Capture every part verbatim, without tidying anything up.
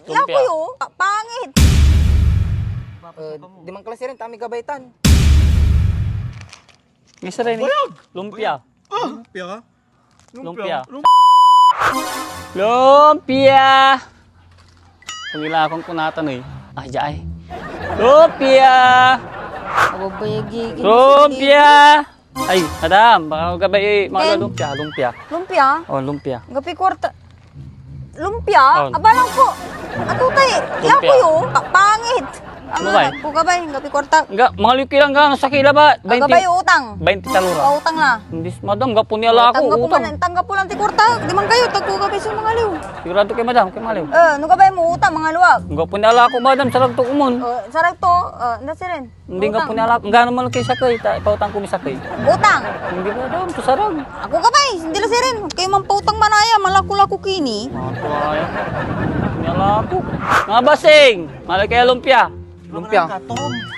Lumpia. Lakoy, oh. Pa-, pangit. Eh, diman ka la sirin, ta amiy gabay tan. Ngesa rin, eh. Bayag! Lumpia. Ah, lumpia ka? Lumpia. Lumpia. Lumpia! Pangilakon ko natan, eh. Ah, diay. Lumpia! Ababayagi. Lumpia! Ay, madam, baka gabay, eh, mga Ken? Lumpia, lumpia. Lumpia? Oh, lumpia. Gapi kwarta. Lumpia? Oh. Abalang ko. Atutay, lumpia. Lakoy, oh. Pa-, pangit. Ano, Lumay. Ko gabay, gapi kwarta. Ga, mga luki lang ga, sakila ba? Bainte, agabay utang. Bainte talura. Oh, utang na. Hindi, madam, gapo ni ala ko, utang, gapo utang. Lang, utang, gapo lang ti kwarta. Diman kayo, tagko gabay so mga liw. Sigurado kay madam, kay maliw. Eh, no gabay mo, utang, mga luwag. Gapo ni ala ko, madam, sarag to umon. Oh, sarag to, eh, nda sirin. Hindi nga Utang. Po nalak-, gano man kay sakey, ta, pautang ko may sakey. Utang. Hindi na daw, to sarag. Ako ka ba eh, hindi la sirin. Kayo man pautang manaya, malako-lako kini. Mga tuwaya. Nalako. Mga basing, malay kaya lumpia. Lumpia.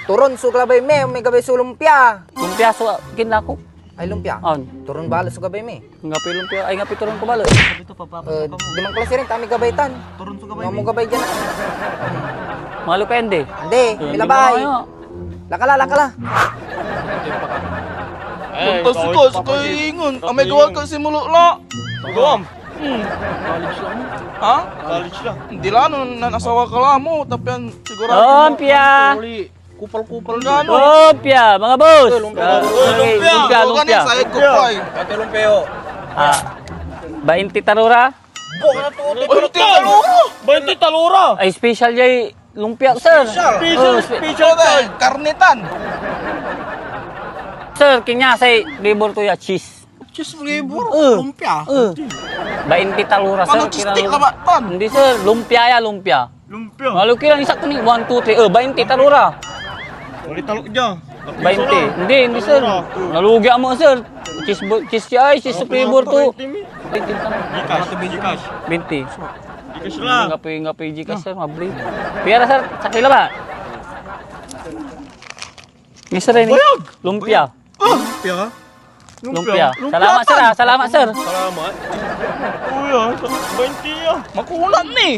Turon so gabay mi, may gabay so lumpia. Lumpia so kinlako. Ay, lumpia. On. Turon bala so gabay mi. Ngapi lumpia, ay, ngapi turon ko bala. Eh, diman ka la sirin, ta amiy gabay tan. Turon so gabay mo. Gabay dyan. Malo ka, hindi. Hindi, eh, milabay. Hindi mo kaya. Laka la, laka la. Eh, Punta ikaw, suka, ikaw, suka ikaw, ingon. Ikaw, amay gawa ikaw. Ka si Mulo la. Gawam. Hmm. College lang. Ha? College lang. Hindi la, no, nan asawa ka la mo, tapian, sigurado mo. Lumpia. Uli. Kupal-kupal nga, no? Lumpia, mga boss. Eh, lumpia. Ah, eh, lumpia, lumpia, lumpia. Lumpia. Ate lumpia, oh. Ah, bainte talura? Bainte talura? Bainte talura? Ay, special jay lumpia, sir. Special. Special, oh, spe-, special. Ito, eh, karnitan. Sir, kinya say flavor to ya, cheese. Cheese flavor, eh, lumpia. Eh. Bainte talura, sir. Ano, cheese stick, kinalo-, labat pan? Hindi, sir. Lumpia ya, lumpia. Lumpia. Malo ki lang, isa ko ni. One, two, three. Eh, bainte talura. Wali talok dyan. Bainte. Hindi, hindi, sir. Talura. Nalugi ako, sir. Cheese bo-, cheese ay, cheese flavor to. Bainte talura. Gcash. Gcash. Bainte. Gcash lang. Ngapi, ngapi, Gcash, sir. Mabli. Pira, sir? Sakila ba? Ngesa rin. Bayag! Lumpia. Ah! Lumpia? Lumpia. Lumpia. Salamat, sir, ah. Salamat, sir. Salamat. Kuya, sa-, bainte, ah. Makulat ni.